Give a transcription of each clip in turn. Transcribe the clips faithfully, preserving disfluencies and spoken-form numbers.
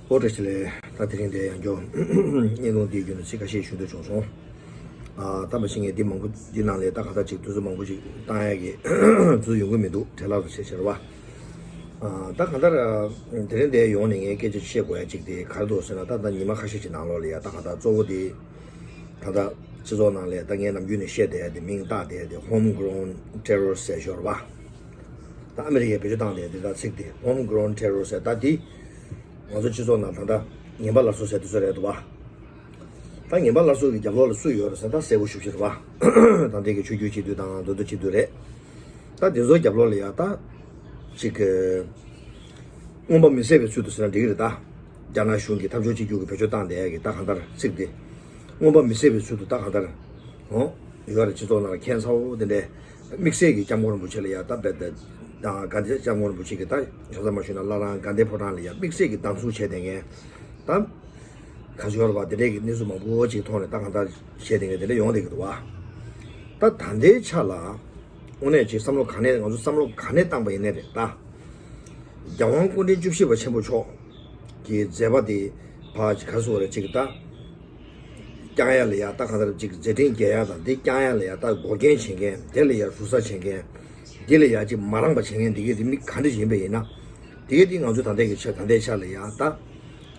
ཨོ་བཀྲ་ཤིས་བདེ་ལེགས། ད་དེ་རིང་འདིར་ཡང་བསྐྱར་བརྙན་ཐུང་འདིའི་བརྒྱུད་ནས་ཚིག་ཁ་ཤས་ཞུ་འདོད་བྱུང་སོང་། ཨ་ད་མ་གཞི་ངས་འདི་མང་པོ་འདི་ནང་ལས་ད་གང་ལྟར་ཅིག་དུས་ཚོད་མང་པོ་ཞིག་བཏང་ཡག་གི་དུས་ཚོད་ཡོང་གི་མི་འདུག་བྲེལ་བ་རུ་བྱས་བྱས་རེད་བ། ཨ་ད་གང་ལྟར་ཨ་དེ་རིང་འདིར་ཡོང་ནས་ངས་སྐད་ཆ་བཤད་དགོས་ཡ་ཅིག་དེ་ག་རེ་འདུག་ཟེར་ན། ད་ད་ཉི་མ་ཁ་ཤས་ཀྱི་ནང་ལོགས་ལ་ཡ་ད་གང་ལྟར་གཙོ་བོ་དེ་ད་ལྟ་སྤྱི་ཚོགས་ནང་ལ་ད་ངས་ནམ་རྒྱུན་ནས་བཤད་བསྡད་ཡ་དེ་མིང་བཏགས་བསྡད་ཡ་དེ་Home Grown Terror ཟེར་ཞོར་བ། ད་ཨ་མི་རི་ཀས་བེད་སྤྱོད་བཏང་བསྡད་ཡ་དེ་ད་ཚིག་དེ་Home Grown Terror ཟེར། ད་དེ་ང་ཚོ་སྤྱི་ཚོགས་ནང་ད་ལྟ་ངན་པ་སླར་གསོ་ཟེར་དེ་ཚོ་རེད་འདུག་བ། ད་ངན་པ་སླར་གསོ་གི་རྒྱབ་ལོགས་ལ་སུ་ཡོད་རེད་ཟེར་ན་ད་གསལ་པོ་ཞེ་པོ་ཅིག་རེད་བ། ད་ལྟའི་གི་ཆོས་བརྒྱུད་སྤྱི་འཐུས་དང་མདོ་སྟོད་སྤྱི་འཐུས་རེད། ད་དེ་ཚོའི་རྒྱབ་ལོགས་ལ་ཡ་ད་ཅིག་གི་མངོན་པ་མི་གསལ་བའི་ཚུལ་དུ་ཟེར་ན་འགྲིག་གི་རེད་ད། རྒྱ་ནག་གཞུང་གིས་འཐབ་ཕྱོགས་གཅིག་གྱུར་གྱི་བེད་སྤྱོད་བཏང་བསྡད་ཡ་གི་ད་གང་ལྟར་ཚིག་དེ་མངོན་པ་མི་གསལ་བའི་ཚུལ་དུ་ད་གང་ལྟར་འོ་ཡོད་རེད། སྤྱི་ཚོགས་ནང་ལ་ཁྱད་མཚར་པོ་དེ་འདྲའི་དམིགས་བསལ་གྱི་སྐྱབས་མགོན་རིན་པོ་ཆེ་ལ་ཡ་ད་རྦད་དེ་དང་དགའ་ལྡན་སྐྱབས་མགོན་རིན་པོ་ཆེ་གི་ད་ཆ་ཚང་མ་ཞུས་ན་བླ་བྲང་དགའ་ལྡན་ཕོ་བྲང་ལ་ཡ་དམིགས་བསལ་གྱི་སྡང་ཟུག་བྱས་བསྡད་མཁན་ད། ག་ཚོད་ཡོད་རེད་བ། དེ་འདྲའི་གི་གནས་ཚུལ་མང་པོ་ཅིག་ཐོག་ནས་ད་གང་ལྟར་བཤད་དེ་ངས་དེ་འདྲ་ཡོང་བསྡད་ཀྱི་འདུག་བ། ད་ད་ལྟའི་ཆ་ལ་དངོས་གནས་ཅིག་བསམ་བློ་ག་ནས་ང་ཚོ་བསམ་བློ་ག་ནས་བཏང་པ་ཡིན་ནའི་རེད་ད། རྒྱལ་དབང་སྐུ་ཕྲེང་བཅུ་བཞི་པ་ཆེན་པོ་མཆོག་གི་མཛད་པ་དེ་ཕར་ཅིག་ག་རེ་ཟེར་དགོས་རེད། ཅིག་ད་བསྐྱང་ཡ་ལ་ཡ་ད་གང་ལྟར་ཅིག་མཛད་འཕྲིན་རྒྱས་ཡ་དང་དེ་བསྐྱང་ཡ་ལ་ཡ་ད་འགོག་རྐྱེན་བྱེད་མཁན། དེ་ལ་ཡ་རུལ་སུངས་བྱེད་མཁན། དེ་ལ་ཡ་ཅིག་མ་རངས་པ་བྱེད་མཁན་དེ་གས་དེ་མི་ག་འདྲ་ཡིན་པ་ཡིན་ན། དེ་གས་དེ་ང་ཚོ་ད་ལྟའི་གི་ཆ་ད་ལྟའི་ཆ་ལ་ཡ་ད།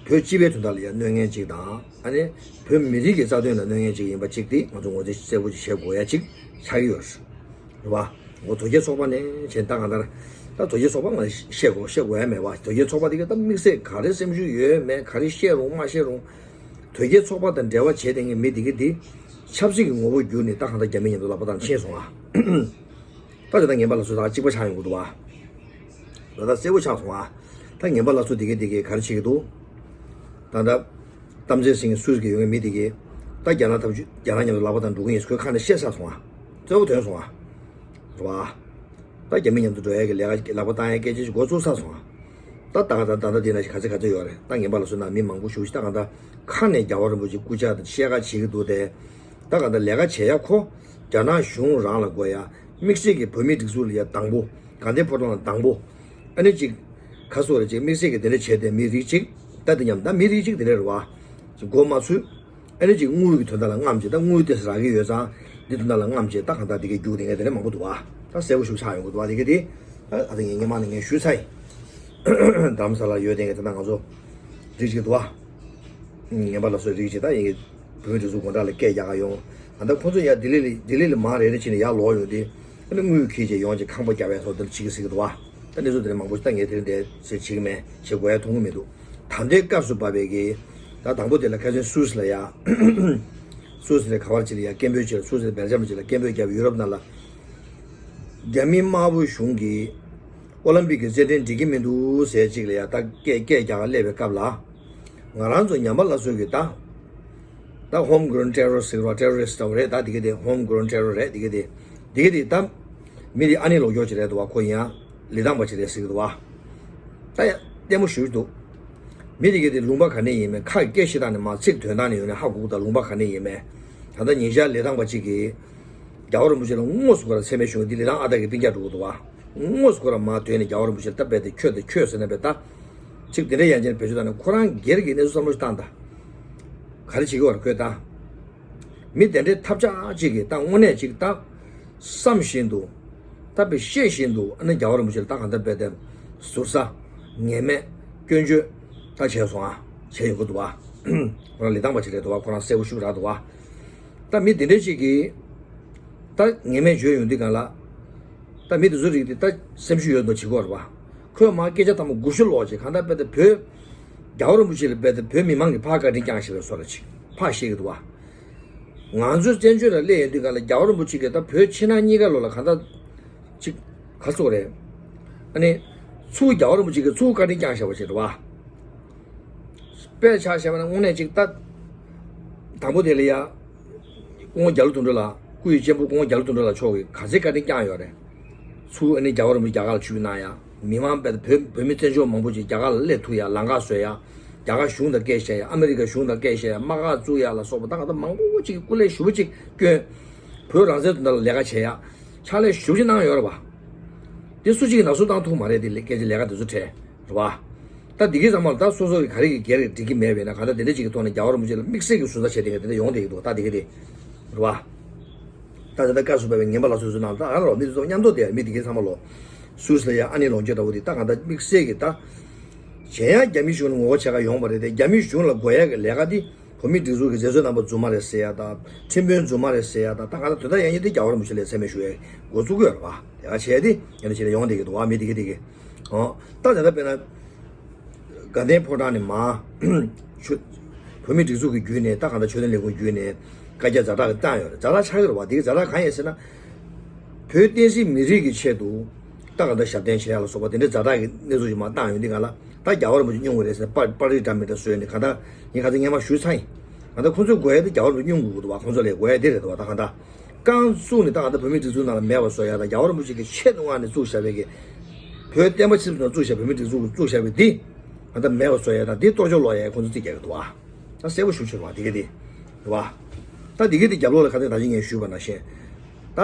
བོད་སྤྱི་པའི་དོན་དག་ལ་ཡང་གནོད་མཁན་ཅིག་དང་། ཨ་ནི་བོད་མི་རིགས་ཀྱི་རྩ་དོན་ལ་གནོད་མཁན་ཅིག་ཡིན་པ་ཅིག་དེ་ང་ཚོ་ངོས་འཛིན་གསལ་པོ་ཅིག་བྱེད་དགོས་ཡ་ཅིག་ཆགས་ཀྱི་ཡོད་རེད་བ། འོ་དོལ་རྒྱལ་ཚོགས་པ་ནས་བྱས་ད་གང་ལྟར་ད་དོལ་རྒྱལ་ཚོགས་པ་ང་བཤད་དགོས་བཤད་དགོས་ཡ་མེད་བ། དོལ་རྒྱལ་ཚོགས་པ་དེ་ག་ད་དམིགས་བསལ་ག་རེ་སེམས་ཤུགས་ཡོད་མེད་ག་རེ་བཤད་རུང་མ་བཤད་རུང་། དོལ་རྒྱལ་ཚོགས་པ་དང་འབྲེལ་བ་བྱས་བསྡད་མཁན་མི་དེ་ག་དེ་ཆབ་སྲིད་ཀྱི་ངོ་བོ་བསྒྱུར་ནས་ད་གང་ལྟར་རྒྱ་མི་མཉམ་དུ་ལག་པ་བཏང་ཕྱིན་སོང་ཨ། ད་དེ་ད་ངན་པ་ལ་སོ་ད་གཅིག་པ་ཆགས་ཡོང་གི་འདུག་བ། ད་ད་གསལ་པོ་ཆགས་སོང་ཨ། ད་ངན་པ་ལ་སོ་དེ་གས་དེ་གས་ག་རེ་བྱེད་ཀྱི་འདུག་ད་ད་གཏམ་ཚེ་སིང་སུས་ཀྱི་ཡོང་མཁན་མི་དེ་གས་ད་རྒྱ་ནག་འཐབ་ཇུས་རྒྱ་ནག་མཉམ་དུ་ལག་པ་དང་འགྲོ་གི་ཡིན་ཁོས་ཁ་ནས་བཤད་ཚར་སོང་ཨ། གསལ་པོ་ཐོན་སོང་ཨ། རེད་བ། ད་རྒྱ་མི་མཉམ་དུ་འགྲོ་ཡ་གི་ལས་ཀ་ལག་པ་བཏང་ཡ་སྐད་ཆ་ཞིག་འགོ་བཙུགས་ཚར་སོང་ཨ། ད་ད་ག་ད་ད་ད་དེ་ན་ཞིག་ག་ཚོད་ག་ཚོད་ཡོད་རེད། ད་ངན་པ་ལ་སོ་ན་མི་མང་པོ་ཞིག་ཞིག་ད་ག་ད་ཁ་ནས་རྒྱལ་བ་རིན་པོ་ཆེ་སྐུ་ཕྱག་དང་བཤད་ཁ་བྱེད་ཀྱི་འདུག་དེ། ད་ག་ད་ལས་ཀ་བྱེད་ཡ་ཁོ་རྒྱ་ནག་གཞུང་རང་ལ་དགོས་ཡ། དམིགས་བསལ་གྱི་བོད་མིའི་སྒྲིག་འཛུགས་ལ་ཡ་དང་པོ། དགའ་ལྡན་ཕོ་བྲང་ལ་དང་པོ། ཨ་ནི་ཅིག་ཁ་སོ་རེ་ཅིག་དམིགས་བསལ་གྱི་དེ་འདྲ་བྱས་ཏེ་མི་རིགས་ཅིག་ད་དེ་མཉམ་ད་མི་རིགས་ཅིག་དེ་འདྲ་རེད་བ། ཅིག་མགོ་མ་ཚོས། ཨ་ནི་ཅིག་དངུལ་གྱི་དོན་དག་ལ་རྔམ་བྱས་ད་དངུལ་ཏོག་ཙམ་རག་གི་ཡོད་ཙང་འདི་དོན་དག་ལ་རྔམ་བྱས་ད་གང་ལྟར་དེ་གའི་རྒྱུག་དེ་ངས་དེ་འདྲ་མང་པོ་འདུག་བ། ད་གསལ་པོ་ཞིག་ཆགས་ཡོང་གི་འདུག་བ། དེ་གའི་དེ་ད་ཨ་ད་ངས་སྔོན་མ་ནས་ངས་ཞུས་ཚར་ཡིན། རྡ་རམ་ས་ལ་ཡོད་དེ་ངས་ད་ལྟ་ང་ཚོ་རིགས་ཅིག་འདུག་བ། ངན་པ་ལ་སོགས་རིགས་ཅིག་ད་ཡིན་གྱི་བོད་མི་སྒྲིག་འཛུགས་དགོང་དག་ལ་སྐད་རྒྱག་ག་ཡོང་། ད་ལྟ་ཁོང་ཚོ་ཡར་ལྡི་ལི་ལ་ལྡི་ལི་ལ་མར་རེ་རེ་ཕྱིན་ནས་ཡར་ལོག་ཡོང་དུས་ཨ་ནི་དངུལ་འཁྱེར་བྱས་ཡོང་བྱས་ཁང་པ་རྒྱབ་ཡ་སོགས་དེ་འདྲ་བྱེད་ཀྱི་ཟེར་གྱི་འདུག་བ། ད་འདི་ཚོ་དེ་འདྲ་མང་པོ་ཞིག་ད་ངས་དེ་རིང་འདིར་ཟེར་བྱེད་ཀྱི་མེད། བྱེད་དགོས་ཡ་མཐོང་གི་མི་འདུག་ད་ལྟའི་སྐབས་སུ་བབས་པའི་གི་ད་དང་པོ་དེ་ལ་ཁ་སང་སུད་སི་ལ་ཡ། སུད་སི་ལ་ག་བར་ཅིག་ལ་ཡ་སྐད་འབོད་བྱས། སུད་སི་ལ་སྦེལ་ཇམ་ཅིག་ལ་སྐད་འབོད་བརྒྱབ། ཡུ་རོབ་ནང་ལ་རྒྱ་མི་དམར་པོ་གཞུང་གིས་ཨོ་ལམ་པིག་གི་རྩེད་འགྲན་འགྲིག་གི་མི་འདུག་ཟེར་ཅིག་ལ་ཡ་ད་སྐད་སྐད་རྒྱག་ག་སླེབས་པའི་སྐབས་ལ། ང་རང་ཚོ་ཉམས་པ་སླར་གསོ་གི་ད། ད་Home Grown Terror ཟེར་བ་Terrorist ཟེར་བ་རེད། ད་དེ་ག་དེ་Home Grown Terror རེད། དེ་ག་དེ་དེ་ག་དེ་ད་མི་དེ་ཨ་ནེ་ལོ་རྒྱུས་ཅིག་རེད་འདུག་བ། ཁོ་ཡིན་ཡང་ལི་ཐང་པ་ཅིག་རེད་ཟེར་གི་འདུག་བ། ད་ཡང་ལྟད་མོ་ཞུ་གི་འདུག་མི་དེ་ག་དེ་ལུང་པ་ག་ནས་ཡིན་མིན་ཁ་གི་སྐད་བཤད་སྟངས་ནས་མར་ཚིག་དོན་དག་ནས་ཡོང་ནས་ཧ་གོ་གི་འདུག་ལུང་པ་ག་ནས་ཡིན་མིན། ད་ལྟ་ཉིན་ཞག་ལི་ཐང་པ་ཅིག་གིས་རྒྱལ་བ་རིན་པོ་ཆེ་ལ་དངོས་སུ་ཁོ་རང་མཚན་སྨད་ཞུ་གི་འདི་ལི་ཐང་ཨ་སྟག་གི་སྤུན་ཀྱག་འགྲོ་གི་འདུག་བ། དངོས་སུ་ཁོ་རང་མར་ཐོན་ནས་རྒྱལ་བ་རིན་པོ་ཆེ་ལ་ད་རྦད་དེ་ཁྱོད་དང་ཁྱོད་ཟེར་ནས་རྦད་ད། ཚིག་དེ་འདྲ་ཡང་ཅིག་བེད་སྤྱོད་བཏང་ནས་ཁོ་རང་སྒེར་གྱི་གནས་ཚུལ་བསམ་བློ་ཞིག་བཏང་དང་། ག་རེ་བྱེད་ཀྱི་ཡོད་རེད་ཁོས་ད། མི་དེ་འདྲའི་ཐབས་ཆག་ཅིག་གིས་ད་དངོས་གནས་ཅིག་ད། བསམ་བཞིན་དུ། ད་དཔེ་བཤད་བཞིན་དུ་ཨ་ནི་རྒྱལ་བ་རིན་པོ་ཆེ་ལ་ད་གང་ལྟར་རྦད་དེ། ཟུར་ཟ། ངན་སྨད། སྐྱོན་བརྗོད། ད་བྱས་སོང་ཨ། བྱས་ཡོང་གི་འདུག་བ། ཁོ་རང་ལི་ཐང་པ་ཅིག་རེད་འདུག་བ། ཁོ་རང་གསལ་པོ་ཞེ་པོ་རག་འདུག་བ། ད་མི་དེ་འདྲ་ཅིག་གིས། ད་ངན་སྨད་བརྗོད་ཡོང་དུས་སྒང་ལ། ད་མི་དེ་ཚོ་རིགས་དེ་ད་སེམས་ཤུགས་ཡོད་མདོག་བྱེད་ཀྱི་ཡོད་རེད་བ། ཁོས་མར་སྐད་ཆ་དང་པོ་དགུ་བཅུ་ལོག་ཅིག་གང་ལྟར་རྦད་དེ་བོད། རྒྱལ་བ་རིན་པོ་ཆེ་ལ་རྦད་དེ་བོད་མི་མང་གིས་ཕར་བཀའ་དྲིན་བསྐྱངས་ཤག་པའི་བཟོ་འདྲ་ཅིག་ཕར་བཤད་ཀྱི་འདུག་བ། ང་ཚོའི་བཙན་བྱོལ་ལ་སླེབས་ཡོང་དུས་སྒང་ལ་རྒྱལ་བ་རིན་པོ་ཆེ་གིས་ད་བོད་ཕྱི་ནང་གཉིས་ཀ་ལོགས་ལ་གང་ལྟར་ཅིག་ག་རེ་ཟེར་དགོས་རེད། ཨ་ནི། ཚུར་རྒྱལ་བ་རིན་པོ་ཆེ་གིས་ཚུར་བཀའ་དྲིན་བསྐྱངས་ཤག་པ་ཞིག་རེད་བ། དཔེ་ཆ་བཞག་པ་ན་དངོས་གནས་ཅིག་ད། དང་པོ་དེ་ལ་ཡ། སྐུ་ངོ་རྒྱ་ལོ་དོན་གྲུབ་ལགས། སྐུ་ཡི་གཅེན་པོ་སྐུ་ངོ་རྒྱ་ལོ་དོན་གྲུབ་ལགས་མཆོག་གིས་ག་ཚད་བཀའ་དྲིན་བསྐྱངས་ཡོད་རེད། ཚུར་ཨ་ནི་རྒྱལ་བ་རིན་པོ་ཆེ་རྒྱ་གར་ལ་ཆིབས་བསྒྱུར་གནང་ཡ། མི་མང་དཔེ་བོད་བོད་མི་བཙན་བྱོལ་མང་པོ་ཅིག་རྒྱ་གར་ལ་སླེབས་ཐུབ་ཡ་ལམ་ཁ་བཟོ་ཡ། རྒྱ་གར་གཞུང་དང་སྐད་བཤད་ཡ། ཨ་མི་རི་ཀ་གཞུང་དང་སྐད་བཤད་ཡ། དམག་སྒར་བཙུགས་ཡ་ལ་སོགས་པ་ད་ག་ད་མང་པོ་ཅིག་སྐུ་ལས་ཞེ་པོ་ཅིག་བསྐྱོན། བོད་རང་བཙན་དོན་དག་ལ་ལས་ཀ་བྱེད་ཡ། ཕྱག་ལས་ཞེ་པོ་ཅིག་གནང་ཡོད་རེད་བ། དེ་སུ་གཅིག་གིས་ནག་བསུབ་བཏང་ཐུབ་མ་རེད། དེ་ལས་སྐད་ཆ་ལས་ཀ་དེ་ཚོ་བྲལ་རེད་བ། ད་འདི་གི་ཚང་མ་ལ་ད་སོ་སོ་གི་ག་རེ་གི་སྒེར་གི་འགྲིག་གི་མེད་པས་ན། ག་ད་དེ་འདྲ་ཅིག་གི་ཐོག་ནས་རྒྱལ་བ་རིན་པོ་ཆེ་ལ་དམིགས་བསལ་གྱི་ཟུར་ཟ་བྱས་དེ་ག་དེ་འདྲ་ཡོང་བསྡད་ཀྱི་འདུག་ད་འདི་ག་དེ་རེད་བ། ད་དེ་ད་བཀའ་ཟུར་པ་བའི་ངན་པ་ལ་སོ་སོའི་ནང་ད་ཨ་རོ་མི་ཚོ་མཉམ་དུ་དེ་མི་འདི་གི་ཚང་མ་ལོ་སུད་སི་ལ་ཡ་ཨ་ནི་ལོངས་སྤྱོད་འདྲ་བོ་དེ་ད་ག་ད་དམིགས་བསལ་གྱི་ད་གཞན་ཡང་རྒྱ་མི་གཞུང་ལ་ངོ་རྒོལ་བྱེད་ག་ཡོང་བ་རེད་དེ། རྒྱ་མི་གཞུང་ལ་དགོས་ཡ་གི་ལས་ཀ་དེ་བོད་མི་སྒྲིག་འཛུགས་ཀྱི་མཛད་གཙོ་རྣམ་པ་རྫུན་མ་རེད་ཟེར་ཡ་དང་། ཁྲིམས་དཔོན་རྫུན་མ་རེད་ཟེར་ཡ་དང་། ད་ག་ད་དོན་དག་ཡང་ཡིན་དེ་རྒྱལ་བ་རིན་པོ་ཆེ་ལ་མཚན་སྨད་ཞུ་ཡ་འགོ་བཙུགས་ཀྱི་ཡོད་རེད་བ། དེ་ག་བྱས་ཏེ་ཡང་ན་བྱས་ཏེ་ཡོང་བསྡད་ཀྱི་འདུག་བ་མི་དེ་གི་དེ་གི། ཨོ། ད་དེ་ལྟ་དཔེར་ན། དགའ་ལྡན་ཕོ་བྲང་ནས་མར། ཆོས། བོད་མིའི་སྒྲིག་འཛུགས་ཀྱི་བརྒྱུད་ནས་ད་གང་ལྟར་ཆོས་དོན་ལས་ཁུངས་བརྒྱུད་ནས་བཀའ་རྒྱ་ཛ་དྲག་གི་བཏང་ཡོད་རེད། ཛ་དྲག་ཆགས་ཀྱི་རེད་བ། དེ་གི་ཛ་དྲག་གང་ཡིན་ཟེར་ན། བོད་བསྟན་སྲིད་མི་རིགས་ཀྱི་ཆེད་དུ་ད་གང་ལྟར་ཞབས་བརྟན་བྱེད་ཡ་ལ་སོགས་པ་དེ་འདྲའི་ཛ་དྲག་གི་གནས་ཚུལ་ཞིག་མར་བཏང་ཡོད་འདི་ག་ལ་ད་རྒྱལ་བ་རིན་པོ་ཆེ་སྙུང་གི་རེད་ཟེར་པར་པར་རིས་འདྲ་མི་འདྲ་བཟོས་ནས་གང་ལྟར་ངས་ག་ཚོད་སྔོན་མ་ཞུས་ཚར་ཡིན། གང་ལྟར་ཁོང་ཚོའི་དགོས་ཡ་དེ་རྒྱལ་བ་རིན་པོ་ཆེ་སྙུང་དགོས་ཀྱི་འདུག་བ། ཁོང་ཚོ་ལས་དགོས་ཡ་དེ་རེད་འདུག་བ། ད་གང་ལྟར། རྐང་བཙུགས་ནས་ད་ག་ད་བོད་མིའི་སྒྲིག་འཛུགས་ནང་ལ་མེད་པ་བཟོ་ཡ་དང་། རྒྱལ་བ་རིན་པོ་ཆེ་གི་ཆེད་དུ་མངགས་ནས་བཙུགས་བཞག་པའི་གི་བོད་བསྟན་པ་ཆབ་སྲིད་ནང་བཙུགས་བཞག་པའི་མི་སྒྲིག་འཛུགས་ཀྱིས་བཙུགས་བཞག་པའི་འདི་ད་ལྟ་མེད་པ་བཟོ་ཡ་དང་། འདི་གཏོར་བཅོམ་སློག་ཡ་ཁོང་ཚོ་རྩིས་རྒྱག་གི་འདུག་བ། ད་གསལ་པོ་ཞེ་པོ་ཅིག་རེད་བ། དེ་ག་དེ་རེད་བ། ད་དེ་ག་དེ་རྒྱབ་ལོགས་ལ་ག་ཚོད་ད་ཅི་ངས་ཞུས་པ་ནང་བཞིན་ད་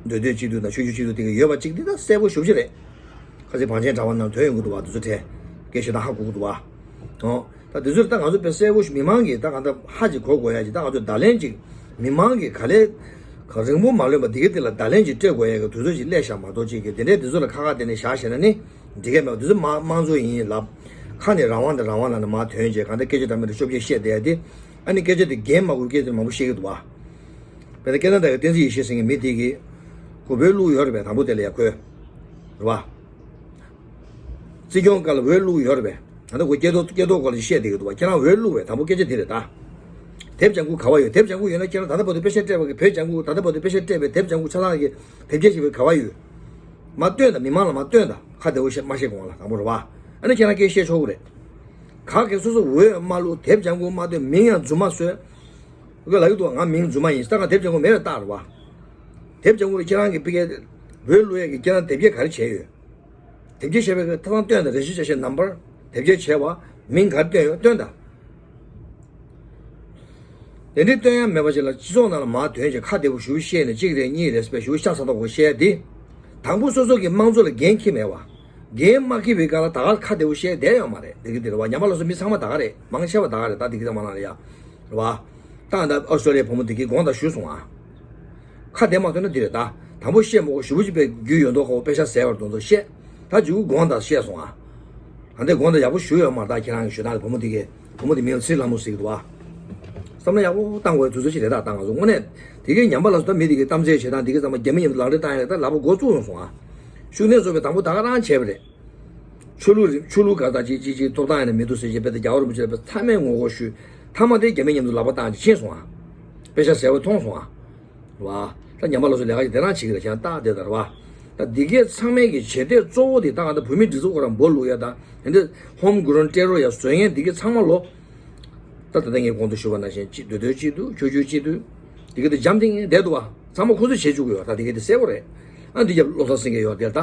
མདོ་སྟོད་སྤྱི་འཐུས་དང་ཆོས་བརྒྱུད་སྤྱི་འཐུས་དེ་ག་ཡོད་པ་གཅིག་འདི་ད་གསལ་པོ་ཞེ་པོ་ཅིག་རེད། ཁ་ཚིག་བང་ཆེན་དྲ་བ་ནང་ཐོན་ཡོང་གི་འདུག་བ། དེ་ཚོ་དྲན་སྐད་ཆ་ད་ཧ་གོ་གི་འདུག་བ། ཨོ། ད་དེ་ཚོ་ད་ང་ཚོ་དཔེ་གསལ་པོ་ཞིག་མི་མང་གིས་ད་གང་ལྟར་ཧ་ཅིག་གོ་དགོས་ཡ་ཅིག་ད་ང་ཚོས་བརྡ་ལན་ཅིག་མི་མང་གིས་ག་ལེ་ག་རིང་པོ་མ་ལོན་པ་འདི་གའི་སྟེང་ལ་བརྡ་ལན་ཅིག་སྤྲད་དགོས་ཡ་གི་དུས་ཚོད་ཅིག་སླེབས་ཤག་མ་གཏོགས་ཅིག་གི་དེ་འདྲའི་དེ་ཚོ་ལ་ཁ་ཁ་དེ་ནས་བཞག་བྱས་ན་ནི་འགྲིག་གི་མེད་པ། དེ་ཚོ་དམངས་དམངས་གཙོ་ཡིན་ལབ། ཁ་ནས་རང་དབང་དང་རང་དབང་ལབ་ནས་མར་ཐོན་བྱས་གང་ལྟར་སྐད་ཆ་འདྲ་མི་འདྲ་ཤོབ་རྐྱབ་བཤད་བསྡད་ཡ་དེ། ཨ་ནི་སྐད་ཆ་དེ་འགན་མ་འཁུར་སྐད་ཆ་མང་པོ་བཤད་ཀྱི་འདུག་བ། དཔེར་ན་སྐལ་བཟང་དང་བསྟན་འཛིན་ཡེ་ཤེས་ཟེར་མཁན་མི་དེ་གིས་ཁོ་འོས་བླུགས་ཡོད་རེད་པས། དང་པོ་དེ་ལ་ཡ་ཁོས། རེད་བ། སྲིད་སྐྱོང་སྐབས་ལ་འོས་བླུགས་ཡོད་རེད་པས། ད་ལྟ་ཁོ་སྐྱེ་ཐོག་སྐྱེ་ཐོག་སྐོར་ལ་བཤད་བསྡད་ཀྱི་འདུག་བ། ཁྱེད་རང་འོས་བླུགས་པས། དང་པོ་སྐད་ཆ་དེ་རེད་ད། དེབ་ལྗང་ཁུ་ག་བ་ཡོད། དེབ་ལྗང་ཁུ་ཡོད་ན་ཁྱེད་རང་ད་ལྟ་བར་དུ་དཔེ་ཆ་སྤྲད་པ་གི་བོད་ལྗང་ཁུ། ད་ལྟ་བར་དུ་དཔེ་ཆ་སྤྲད་པའི་དེབ་ལྗང་ཁུ་ཆ་ཚང་གི་དེབ་སྐྱེལ་བྱས་པའི་ག་བ་ཡོད། མ་སྟོན་ད། མི་མང་ལ་མ་སྟོན་ད། ཁ་བདེ་པོ་བཤད་མ་བཤད་གོང་ལ་དང་པོ་རེད་བ། ཨ་ནི་ཁྱེད་རང་སྐད་བཤད་ཆོག་གི་རེད། ག་གེ་སོ་སོ་འོས་མ་བླུགས། དེབ་ལྗང་ཁུ་མ་སྟོན། མིང་ཡང་རྫུན་མ་བཟོས། ཁོས་ལབ་ཀྱི་འདུག་ང་མིང་རྫུན་མ་ཡིན། ད་ང་དེབ་ལྗང་ཁུ་མེད་པའི་རྟགས་རེད་བ། དེབ་ལྗང་ཁུ་ལ་ཁྱེད་རང་གི་ཕ་གིར་འོས་བླུགས་ཡས་ཀྱི་ཁྱེད་རང་དེབ་སྐྱེལ་ག་རེ་བྱས་ཡོད། དེབ་སྐྱེལ་བྱས་པའི་ཐད་གཏོང་སྟོན་དང་། རེ་ཞིག་ཆ་ཤས་ནམ་བར། དེབ་སྐྱེལ་བྱས་པ། མིང་ག་རེ་བཏོན་ཡོད་སྟོན་དང་། དེ་འདྲའི་སྟོན་ཡ་མེད་པ་ཅིག་ལ་སྤྱི་ཚོགས་ནང་ལ་མར་ཐོན་བྱས་ཁ་བདེ་པོ་ཞེ་པོ་བཤད་ནས་གཅིག་རེད་གཉིས་རེད་ཟེར་བའི་ཞེ་པོ་ཤ་ཚ་ཐག་པོ་བཤད་ཡ་དེ། དང་པོ་སོ་སོ་གི་དམངས་གཙོ་ལ་འགན་འཁྱེར་མེད་པ། འགན་མ་འཁྱེར་བའི་སྒང་ལ་ད་ག་ཁ་བདེ་པོ་བཤད་བསྡད་ཡོད་མ་རེད། འདི་གི་འདི་རེད་བ། ཉམས་པ་སླར་གསོ་མི་ཚང་མ་ད་ག་རེད། མང་ཆེ་བ་ད་ག་རེད། ད་འདི་གི་ཚང་མ་ནང་ལ་ཡ། རེད་བ། ད་ད་ཨོ་སི་ཀྲོ་ལི་ཡའི་བུ་མོ་འདི་གིས་དགོངས་དག་ཞུས་སོང་ཨ། ཁ་བདེ་མ་ཐོན་ན་འདི་རེད་ད། དང་པོ་བཤད་མོ་ཞེ་པོ་ཅིག་པའི་རྒྱུས་ཡོད་མདོག་ཁ་པོ། དཔེ་ཆ་ཟེར་བར་དོན་དུ་བཤད། ད་མཇུག་གུ་དགོངས་དག་བཤད་སོང་ཨ། ད་འདི་དགོངས་དག་ཡག་པོ་ཞུས་ཡོད་མ་རེད། ད་ཁྱེད་རང་གི་ཞུ་སྟངས་དེ། བུ་མོ་འདི་གིས། བུ་མོ་འདི་མིང་ཚེ་རིང་ལྷ་མོ་ཟེར་གི་འདུག་བ། བསམ་བློ་ཡག་པོ་བཏང་དགོས་དུས་ཚོད་ཅིག་རེད་ད། ད་ང་ཚོ་དངོས་གནས་དེ་གའི་ཉམས་པ་སླར་གསོ། ད་མི་དེ་གའི་གཏམ་བཤད་བྱེད་སྟངས་དེ་གའི་ཚང་མ་རྒྱ་མི་མཉམ་དུ་ལག་འབྲེལ་བཏང་ཡ་ད་ལབ་པ་འགོ་བཙུགས་ཡོང་སོང་ཨ། ཤུགས་ལྡན་ཚོགས་པས་དང་པོ་ད་ག་རང་བྱས་པ་རེད། ཆོས་ལུགས་ཆོས་ལུགས་ག་ད་ཅིག་ཅིག་ཅིག་ཐོབ་ཐང་ཡང་ན་མི་འདུག་ཟེར་བྱས། དཔེ་ད་རྒྱལ་བ་རིན་པོ་ཆེ་ལ་དཔེ་མཚམས་མེད་ངོ་རྒོལ་ཞུས། མཐའ་མ་དེ་རྒྱ་མི་མཉམ་དུ་ལག་པ་བཏང་བྱས་ཕྱིན་སོང་ཨ། དཔེ་ཆ་ཟེར་བ་མཐོང་སོང་ཨ། བ། ད་ཉམས་པ་སླར་གསོ་ལས་ཀ་ཅིག་དེ་རང་བྱེད་ཀྱི་རེད། ཁྱེད་རང་ལྟ་བསྡད་ད་རེད་བ། ད་འདི་གའི་ཚང་མའི་གི་བྱེད་གཏེ་གཙོ་བོ་དེ་ད་ག་ད་བོད་མི་སྒྲིག་འཛུགས་ཁོ་རང་འབོ་བླུག་ཡ་དང་། དེ་འདྲ་ཧོམ་གྷི་རོན་ཊེ་རོར་ཡ་བཟོ་མཁན་འདི་གའི་ཚང་མ་ལོ། ད་ད་ལྟ་ངས་གོང་དུ་ཞུས་པ་ནང་བཞིན་སྤྱི་འདུས་སྤྱི་འཐུས། ཆོས་བརྒྱུད་སྤྱི་འཐུས། འདི་ག་དེ་འཇམ་ཐིང་ངེ་བསྡད་འདུག་བ། ཚང་མ་ཁོ་ཚོས་བྱེད་བཅུག་གི་ཡོད། ད་འདི་ག་དེ་གསལ་པོ་རེད། ཨ་འདི་རྒྱབ་བློ་བཟང་སེང་གེ་ཡོད་དེ། ད་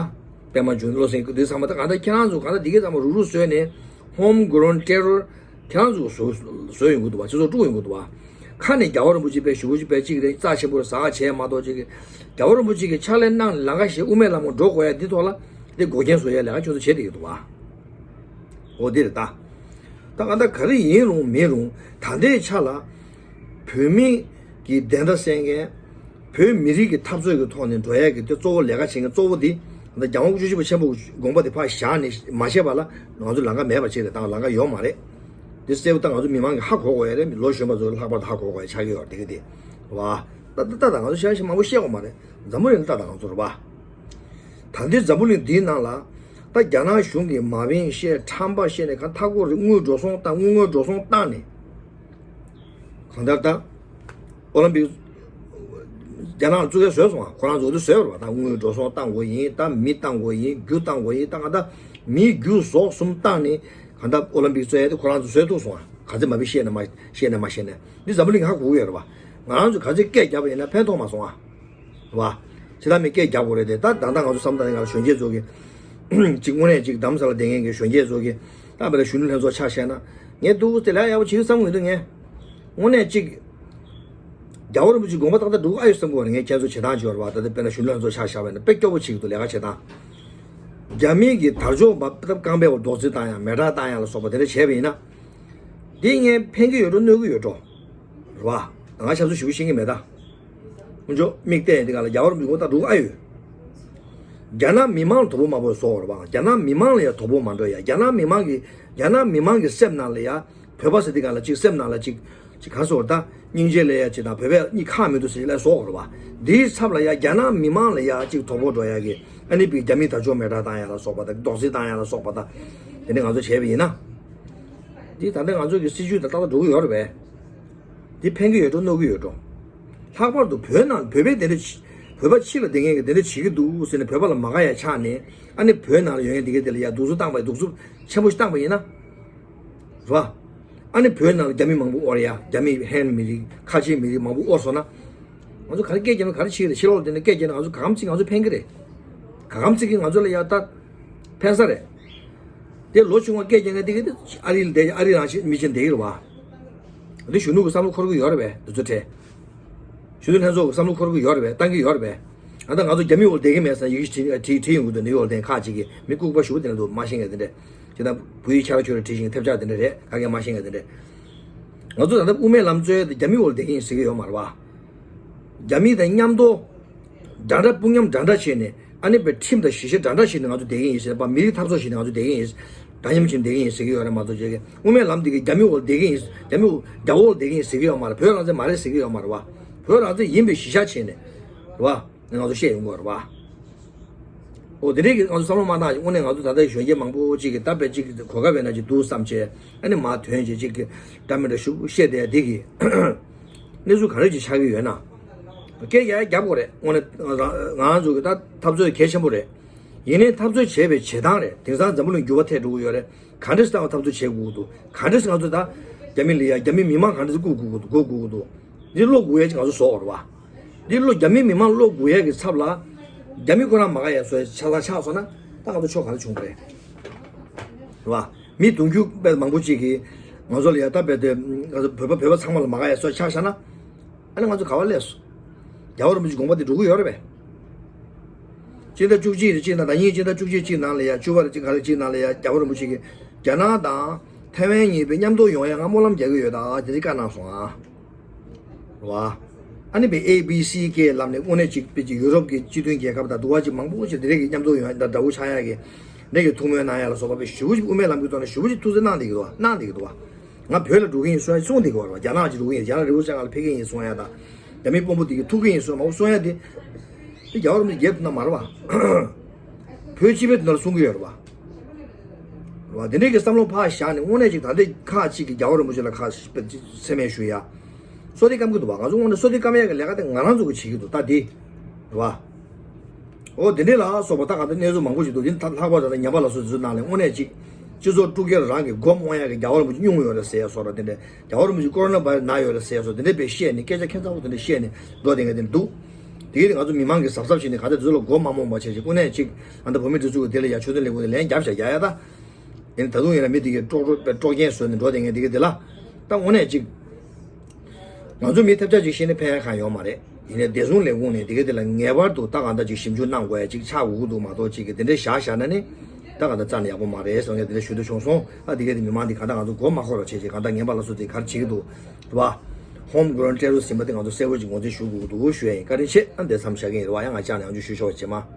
པད་མ་འབྱུང་། བློ་སེང་འདི་ཚང་མ་ད་གང་ལྟར་ཁྱེད་རང་ཚོ་གང་ལྟར་འདི་ག་ཚང་མ་རུག་རུག་བཟོས་ནས་ཧོམ་གྷི་རོན་ཊེ་རོར་ཁྱེད་རང་ཚོ་བཟོ་བཟོ་ཡོང་གི་འདུག་བ། སྤྱི་ཚོགས་དཀྲུག་ཡོང་གི་འདུག་བ། ཁ་ནས་རྒྱལ་བ་རིན་པོ་ཆེ་དཔེ་ཞེ་པོ་ཅིག་དཔེ་གཅིག་རེད། རྩ་ཆེན་པོ་རེད། ཟ་ཁང་བྱས་མ་གཏོགས་ཅིག་གི། རྒྱལ་བ་རིན་པོ་ཆེ་གི་ཕྱག་ལས་གནང་ནས་ལམ་ཁ་ཞིག་དབུ་མའི་ལམ་ཁ་འགྲོ་དགོས་ཡ་འདི་ཐོག་ལ་དེ་འགོག་རྐྱེན་བཟོ་ཡ་ལས་ཀ་ཁྱོད་ཚོ་བྱེད་བསྡད་ཀྱི་འདུག་བ། འོ་དེ་རེད་ད། ད་ག་ད་ག་རེ་ཡིན་རུང་མིན་རུང་ད་ལྟའི་ཆ་ལ་བོད་མི་གི་བདེན་མཐའ་གསལ་མཁན། བོད་མི་རིགས་ཀྱི་འཐབ་རྩོད་ཀྱི་ཐོག་ནས་འགྲོ་ཡ་གི་དེ་གཙོ་བོ་ལས་ཀ་བྱེད་མཁན་གཙོ་བོ་འདི་ད་རྒྱལ་དབང་སྐུ་ཕྲེང་བཅུ་བཞི་པ་ཆེན་པོ་དགོངས་པ་དེ་ཕར་བཞག་ནས་མ་བྱས་པ་ལ་ང་ཚོ་ལམ་ཁ་མེད་པ་ཅིག་རེད། ད་ལམ་ཁ་ཡོད་མ་རེད། དེ་གསལ་པོ་ད་ང་ཚོ་མི་མང་གིས་ཧ་གོ་དགོས་ཡ་རེད། ལོ་གཞོན་པ་ཚོ་ལྷག་པར་དུ་ཧ་གོ་དགོས་ཡ་ཆགས་ཀྱི་ཡོད་རེད། དེ་གི་དེ་བ། ད་ད་ད་ང་ཚོ་ཤ་ཤ་མང་པོ་བཤད་དགོས་མ་རེད། འཛམ་བུ་གླིང་ལ་ལྟ་ད་ང་ཚོ་རེད་བ། ད་ལྟའི་འཛམ་བུ་གླིང་འདིའི་ནང་ལ་ད་རྒྱ་ནག་གཞུང་གིས་མ་བེན་བཤད། ཁྲམ་པ་བཤད་ནས་གང་མཐའ་སྐོར་རེ་དངུལ་འགྲོ་སོང་བཏང་། དངུལ་དངོས་འགྲོ་སོང་བཏང་ནས། གང་ལྟར་ད་ཨོ་ལིམ་པིག་རྒྱ་ནག་ལ་བཙུགས་ཡ་བཟོས་སོང་བ། ཁོ་རང་ཚོ་འདི་བཟོས་པ་རེད་བ། ད་དངུལ་འགྲོ་སོང་བཏང་དགོས་ཡིན། ད་མི་བཏང་དགོས་ཡིན། རྒྱུ་བཏང་དགོས་ཡིན། ད་གང་ལྟར་མིའི་རྒྱུ་ཟོག་གསུམ་བཏང་ནས་གང་ལྟར་ཨོ་ལིམ་པིག་རྩེ་ཡ་དེ་ཁོ་རང་ཚོ་བཟོས་ཐུབ་སོང་བ། ག་ཚོད་མ་བེན་བཤད་ན་མ་བཤད་ན་མ་བཤད་ན་འདི་འཛམ་བུ་གླིང་ཧ་གོ་གི་ཡོད་རེད་བ། ང་རང་ཚོ་ག་ཚོད་སྐད་རྒྱབ་པ་ཡིན་ན་ཕན་ཐོགས་མ་སོང་བ། རེད་བ། ཇི་ལྟར་མིན་སྐད་རྒྱག་དགོས་རེད་དེ། ད་ད་ལྟ་ང་ཚོ་བསམ་བཏང་ནས་ང་ལ་གཞོན་སྐྱེས་ཚོ་གིས་ཅིག་དངོས་གནས་ཅིག་རྡ་རམ་ས་ལ་བསྡད་མཁན་གྱི་གཞོན་སྐྱེས་ཚོ་གིས་ད་བར་གཞོན་ནུ་ལྷན་ཚོགས་ཆ་བཞག་ན་ངས་འདུག་དེ་ལས་ཡག་པོ་བྱེད་ཀྱི་བསམ་གྱི་འདུག་ངས་དངོས་གནས་ཅིག་རྒྱལ་བ་རིན་པོ་ཆེའི་དགོངས་པ་ཏག་ཏག་འགྲུབ་ཨ་ཡོད་བསམ་གྱི་ཡོད་རེད། ངས་ཁྱེད་ཚོ་བྱེད་སྟངས་ཅིག་ཡོད་རེད་བ། ད་ལྟ་དཔེར་ན་གཞོན་ནུ་ལྷན་ཚོགས་ཆ་བཞག་པ་ཡིན་ན་དཔེ་སྐྱོ་པོ་བྱེད་ཀྱི་འདུག་ལས་ཀ་བྱེད་སྟངས། རྒྱ་མི་གི་དར་ལྕོག་པ་སྟབས་རྐང་པའི་འོག་རྡོག་རྫིས་བཏང་ཡ་མེ་སྲེག་བཏང་ཡ་ལ་སོགས་པ་དེ་འདྲ་བྱས་པ་ཡིན་ན། འདི་ངས་ཕན་གྱི་ཡོད་འགྲོ་གནོད་ཀྱི་ཡོད་འགྲོ། རེད་བ། ང་ཆབ་སྲིད་ཞུ་ཤེས་ཀྱི་མེད་ད། ཁོང་ཚོ་མིག་བལྟས་འདི་ག་ལ་རྒྱལ་བ་རིན་པོ་ཆེ་ད་འགྲོ་གི་ཨ་ཡོད། རྒྱ་ནག་མི་མང་ལ་དོ་ཕོག་མང་པོ་བཟོ་བ་རེད་བ། རྒྱ་ནག་མི་མང་ལ་ཡ་དོ་ཕོག་མ་འགྲོ་ཡ། རྒྱ་ནག་མི་མང་གི་རྒྱ་ནག་མི་མང་གི་སེམས་ནང་ལ་ཡ། བོད་པ་ཟེར་དེ་ག་ལ་ཅིག་སེམས་ནང་ལ་ཅིག་ཅིག་ག་སོགས་ད་སྙིང་རྗེ་ལས་ཡ་ཅིག་དང་བོད་པས་གཉིས་ཁག་མི་འདུག་ཟེར་ལས་སོགས་རེད་བ། འདིའི་ཚབ་ལ་ཡ་རྒྱ་ནག་མི་མང་ལ་ཡ་ཅིག་དོ་ཕོག་འགྲོ་ཡ་གི་ཨ་ནི་པའི་རྒྱ་མིའི་དར་ལྕོག་མེ་སྲེག་བཏང་ཡ་ལ་སོགས་པ་དང་རྡོག་རྫིས་བཏང་ཡ་ལ་སོགས་པ་དང་། དེ་འདྲ་ང་ཚོ་བྱས་པ་ཡིན་ན། འདི་ད་ལྟ་ང་ཚོ་གི་སྲིད་ཇུས་དང་ཏག་ཏག་འགྲོ་གི་ཡོད་རེད་པས། འདི་ཕན་གི་ཡོད་འགྲོ་གནོད་གི་ཡོད་འགྲོ། ལྷག་པར་དུ་བོད་ནང་བོད་པའི་དེ་འདྲ་བྱེད་བོད་པ་ཕྱི་ལ་བསྡད་མཁན་གི་དེ་འདྲ་བྱེད་ཀྱི་འདུག་ཟེར་ནས་བོད་པ་ལ་མ་དགའ་ཡ་ཆགས་ནས་ཨ་ནི་བོད་ནང་ལ་ཡོད་མཁན་དེ་ག་དེ་ལ་ཡ་སྡུག་རུས་བཏང་པ་སྡུག་རུས་ཆེན་པོ་ཞིག་བཏང་པ་ཡིན་ན། རེད་བ། ཨ་ནི་བོད་ནང་ལ་རྒྱ་མི་མང་པོ་དབོར་ཡ། རྒྱ་མི་ཧན་མི་རིགས་ཁ་ཆེའི་མི་རིགས་མང་པོ་དབོར་སོང་ན། ང་ཚོ་ག་རེ་སྐད་རྒྱབ་ན་ག་རེ་བྱེད་ཀྱི་རེད། ཕྱི་ལོགས་ལ་བསྡད་ནས་སྐད་རྒྱབ་ན་ང་ཚོ་ག་གམ་ཚིག་ང་ཚོ་ཕན་གི་རེད། ག་གམ་ཚིག་གིས་ང་ཚོ་ལ་ཡ་ད་ཕན་ས་རེད། དེ་ལོ་ཆུང་བ་སྐད་རྒྱབ་མཁན་དེ་གི་དེ་ཨ་རི་ལ་བསྡད། ཨ་རི་རང་བཞིན་མི་ཆེན་བསྡད་ཀྱི་རེད་བ། དེ་གཞོན་ནུ་གི་བསམ་བློ་འཁོར་གི་ཡོད་རེད་པས། དེ་ཚོ་དྲན། གཞོན་ནུ་ལྷན་ཚོགས་ཀྱི་བསམ་བློ་འཁོར་གི་ཡོད་རེད་པས། བཏང་གི་ཡོད་རེད་པས། ཨ་ད་ང་ཚོ་རྒྱ་མི་འོག་བསྡད་ཀྱི་མེད་ཟེར་ཡི་གེ་བྲིས་བྲིས་ཡོང་གི་འདུག་ནིའུ་ཡོག་ལ་བསྡད་མཁན་ཁག་ཅིག་གིས། མི་ལྐུགས་པ་ཞེ་པོ་དེ་འདྲ་འདུག་མ་ཤེས་མཁན་དེ་འདྲ་རེད། ཅི་ད་བོད་ཡིག་ཁྱད་མཆོག་རེ་བྲིས་ཤིང་ཐེབས་ཆག་དེ་འདྲ་རེད། ག་གེ་མ་ཤེས་མཁན་དེ་འདྲ། ང་ཚོ་ད་ལྟ་དབུ་མའི་ལམ་རྩོད་ཡ་དེ་རྒྱ་མི་འོག་ལ་བསྡད་ཀྱི་ཡིན་ཟེར་གྱི་ཡོད་མ་རེད་བ། རྒྱ་མི་དང་མཉམ་དུ་འདྲ་འདྲ་དཔུང་མཉམ་འདྲ་འདྲ་བྱས་ནས་ཨ་ནི་པའི་ཁྲིམས་དང་གཞི་བྱ་འདྲ་འདྲ་བྱས་ནས་ང་ཚོ་བསྡད་ཀྱི་ཡིན་ཟེར་བ། མི་རིགས་འཐབ་རྩོད་བྱས་ནས་ང་ཚོ་བསྡད་ཀྱི་ཡིན། འདྲ་མཉམ་བྱས་ནས་བསྡད་ཀྱི་ཡིན་ཟེར་གྱི་ཡོད་རེད་མ་གཏོགས། ཅིག་དབུ་མའི་ལམ་འདི་གི་རྒྱ་མི་འོག་ལ་བསྡད་ཀྱི་ཡིན། རྒྱ་མི་འོག་རྒྱ་འོག་ལ་བསྡད་ཀྱི་ཡིན་ཟེར་གྱི་ཡོད་མ་རེད། བོད་རང་བཙན་མ་རེད་ཟེར་གྱི་ཡོད་མ་རེད་བ། བོད་རང་བཙན་ཡིན་པའི་གཞི་བཞག་བྱས་ནས་རེད་བ། ང་ཚོ་བཤད་ཡོང་དགོས་རེད་བ། འོ་དེ་འདྲའི་གི་ང་ཚོ་བསམ་བློ་མ་བཏང་། དངོས་གནས་ང་ཚོ་ད་ལྟའི་གཞོན་སྐྱེས་མང་པོ་ཅིག་གིས་ད་དཔེ་ཅིག་གོ་སྐབས་ཡོད་ན་ཅིག་འདུག་བསམ་བྱས་ཨ་ནི་མར་ཐོན་བྱས་ཅིག་གི་འདྲ་མི་འདྲ་ཞུ་བཤད་བསྡད་ཡ་འདི་གི་གནས་ཚུལ་ག་རེ་ཅིག་ཆགས་ཀྱི་ཡོད་ན། སྐད་རྒྱག་ཡ་རྒྱབ་དགོས་རེད། དངོས་གནས་ང་ང་ཚོ་གི་ད་འཐབ་རྩོད་གལ་ཆེན་པོ་རེད། ཡིན་ནའི་འཐབ་རྩོད་བྱས་པའི་བྱེད་སྟངས་རེད། དེང་སང་འཛམ་བུ་གླིང་འགྱུར་བ་ཐེབས་འགྲོ་གི་ཡོད་རེད། ག་འདྲས་སེ་ད་འཐབ་རྩོད་བྱེད་དགོས་ཀྱི་འདུག་ག་འདྲས་སེ་ང་ཚོ་ད་རྒྱ་མི་ལ་ཡ་རྒྱ་མི་མི་མང་ག་འདྲས་སེ་བཀུག་དགོས་ཀྱི་འདུག་བཀུག་དགོས་ཀྱི་འདུག་འདི་བློ་འགུག་ཡ་ཅིག་ང་ཚོ་བཟོ་དགོས་རེད་བ། འདི་བློ་རྒྱ་མི་མི་མང་བློ་འགུག་ཡ་གི་ཚབ་ལ་རྒྱ་མི་ཁོ་རང་མ་དགའ་ཡ་བཟོ་ཡ་ཆ་ཚང་ཆགས་སོང་ན་ད་ང་ཚོ་ཕྱོགས་ག་རེ་བྱུང་གི་རེད། རེད་བ། མི་དུང་ཕྱུར་དཔེ་མང་པོ་ཅིག་གིས་ང་ཚོ་ལ་ཡ་ད་དཔེ་དེ་ང་ཚོ་བོད་པ་བོད་པ་ཚང་མ་ལ་མ་དགའ་ཡ་བཟོ་ཆགས་བཞག་ན། ཨ་ནི་ང་ཚོ་ག་བ་སླེབས་སོང་། རྒྱལ་བ་རིན་པོ་ཆེའི་དགོངས་པ་དེ་འགྲུབ་ཀྱི་ཡོད་རེད་པས། སྤྱི་ཟླ་བཅུ་གཅིག་རེད། སྤྱི་ཟླ་ཟླ་ཉིན་སྤྱི་ཟླ་བཅུ་གཅིག་གཅིག་ནང་ལ་ཡ་བཅུ་པ་རེད། གཅིག་ག་རེ་གཅིག་ནང་ལ་ཡ་རྒྱལ་བ་རིན་པོ་ཆེ་གིས་རྒྱ་ནག་དང་ཐའེ་ཝན་གཉིས་པོ་མཉམ་དུ་ཡོང་ཡ་ང་སྨོན་ལམ་རྒྱག་གི་ཡོད་ད་དེ་རིགས་བཀའ་གནང་སོང་ཨ། རེད་བ། ཨ་ནི་པའི་ཨེ་བི་སི་ཀེ་ལབ་ནས་དངོས་གནས་ཅིག་དཔེ་ཅིག་ཡུ་རོབ་ཀྱི་སྤྱི་མཐུན་རྒྱལ་ཁབ་དང་འདུ་བ་ཅིག་མང་པོ་ཞིག་དེ་རིགས་ཀྱི་མཉམ་དུ་ཡོང་ཡ་དང་དགྲ་བོ་ཆགས་ཡ་གི་འདི་གི་ཐུགས་སྨོན་གནང་ཡ་ལ་སོགས་པ་དཔེ་ཞེ་པོ་ཅིག་དབུ་མའི་ལམ་གྱི་ཐོག་ནས་ཞེ་པོ་ཅིག་ཐུགས་བརྩེ་གནང་བསྡད་ཀྱི་འདུག་བ། གནང་བསྡད་ཀྱི་འདུག་བ། ང་བོད་ལ་འགྲོ་གི་ཡིན་གསུང་ཡ་གསུང་བསྡད་ཀྱི་ཡོད་རེད་བ། རྒྱ་ནག་ཅིག་འགྲོ་གི་ཡིན། རྒྱ་ནག་རི་བོ་རྩེ་ལྔ་ལ་ཕེབས་ཀྱི་ཡིན་གསུང་ཡ་དང་། རྒྱ་མིའི་དཔོན་པོ་དེ་གི་ཐུག་གི་ཡིན་གསུང་མང་པོ་གསུང་ཡ་དེ། དེ་རྒྱལ་བ་རིན་པོ་ཆེ་སྒེར་དུ་ན་མ་རེད་བ། བོད་སྤྱི་པའི་དོན་ལ་གསུང་གི་ཡོད་རེད་བ། རེད་བ། དེ་འདྲའི་གི་བསམ་བློ་ཕར་བཞག་ནས་དངོས་གནས་ཅིག་ད་ལྟའི་ཁག་ཅིག་གིས་རྒྱལ་བ་རིན་པོ་ཆེ་ལ་ཁ་མཚན་སྨད་ཞུ་ཡ། བསོད་བདེ་སྐམ་གི་འདུག་བ། ང་ཚོ་དངོས་གནས་བསོད་བདེ་སྐམ་ཡ་གི་ལས་ཀ་དེ་ང་རང་ཚོ་གི་བྱེད་ཀྱི་འདུག་ད་དེ། རེད་བ། འོ་དེ་འདྲས་ལ་སོགས་པ་ད་ག་ད་གནས་ཚུལ་མང་པོ་ཞིག་འདུག་དེ་ལྷག་པར་ད་ལྟ་ཉམས་པ་སླར་གསོ་དེ་ཚོའི་ནང་ནས་དངོས་གནས་ཅིག་སྤྱི་ཚོགས་དཀྲུག་རྒྱུ་རང་གི་སྒོ་མ་དབང་ཡ་གི་རྒྱལ་བ་རིན་པོ་ཆེ་སྙུང་གི་ཡོད་རེད་ཟེར་ཡ་སོགས་ར། དེ་འདྲས་རྒྱལ་བ་རིན་པོ་ཆེ་ཀོ་རོ་ན་བྷ་ཡི་རེས་ན་ཡོད་རེད་ཟེར་ཡ་སོགས་དེ་འདྲས་དཔེ་བཤད་ནས་སྐད་ཆ་ཁྱད་མཚར་པོ་དེ་འདྲས་བཤད་ནས་འགྲོ་བསྡད་མཁན་དེ་འདུག་དེ་གིས་ང་ཚོ་མི་མང་གི་གཟབ་གཟབ་བྱས་ནས་ག་ཚོད་དེ་ཚོ་ལ་སྒོ་མ་རྨོངས་པ་བྱས་ཅིག་དངོས་གནས་ཅིག་ཨ་ད་བོད་མི་དེ་ཚོ་གི་དེ་ལ་ཡ་ཆོས་དོན་ལས་ཁུངས་དེ་ལན་རྒྱབ་བཞག་རྒྱག་ཡ་ད། ཡིན་ད་དུང་ཡིན་ན་མི་དེ་གིས་དཀྲོག་དཀྲོག་དཀྲོག་རྐྱེན་བཟོས་ནས་འགྲོ་བསྡད་མཁན་དེ་གིས་དེ་ལ་ད་དངོས་གནས་ཅིག་ང་ཚོ་མི་ཐབས་ཆག་ཅིག་ཤེས་ནས་ཕན་ཡ་གང་ཡོད་མ་རེད། ཡིན་ནའི་བདེ་སྲུང་ལས་ཁུངས་ནས་དེ་ག་དེ་ལ་ངེས་པར་དུ་ད་གང་ལྟར་ཅིག་ཞིབ་འཇུག་གནང་དགོས་ཡ་ཅིག་ཆགས་དགོས་ཀྱི་འདུག་མ་གཏོགས་ཅིག་གི་དེ་འདྲའི་བཞག་བཞག་ན་ནི་ད་གང་ལྟར་རྩ་ནས་ཡག་པོ་མ་རེད་ཟེར་ངས་དེ་འདྲ་ཞུ་འདོད་བྱུང་སོང་། ཨ་དེ་ག་དེ་མི་མང་འདི་གང་ལྟར་ང་ཚོ་མགོ་མ་འཁོར་བ་བྱས་ཅིག་གང་ལྟར་ངན་པ་སླར་གསོ་དེ་ག་རེ་བྱེད་ཀྱི་འདུག་རེད་བ། ཧོམ་གྷི་རའུན་ཌི་ཊེ་རོ་རི་སིམ་པ་དེ་ང་ཚོ་གསལ་པོ་ཅིག་ངོས་འཛིན་ཞུ་དགོས་ཀྱི་འདུག་ཞུ་ཡ་ཡིན། བཀའ་དྲིན་ཆེ། ཨ་འདིར་མཚམས་བཞག་གི་ཡིན། རེད་བ། ཡང་ང་ལྕགས་ནས་ཡང་བསྐྱར་ཞུ་ཆོག་པ་བྱེད་མ།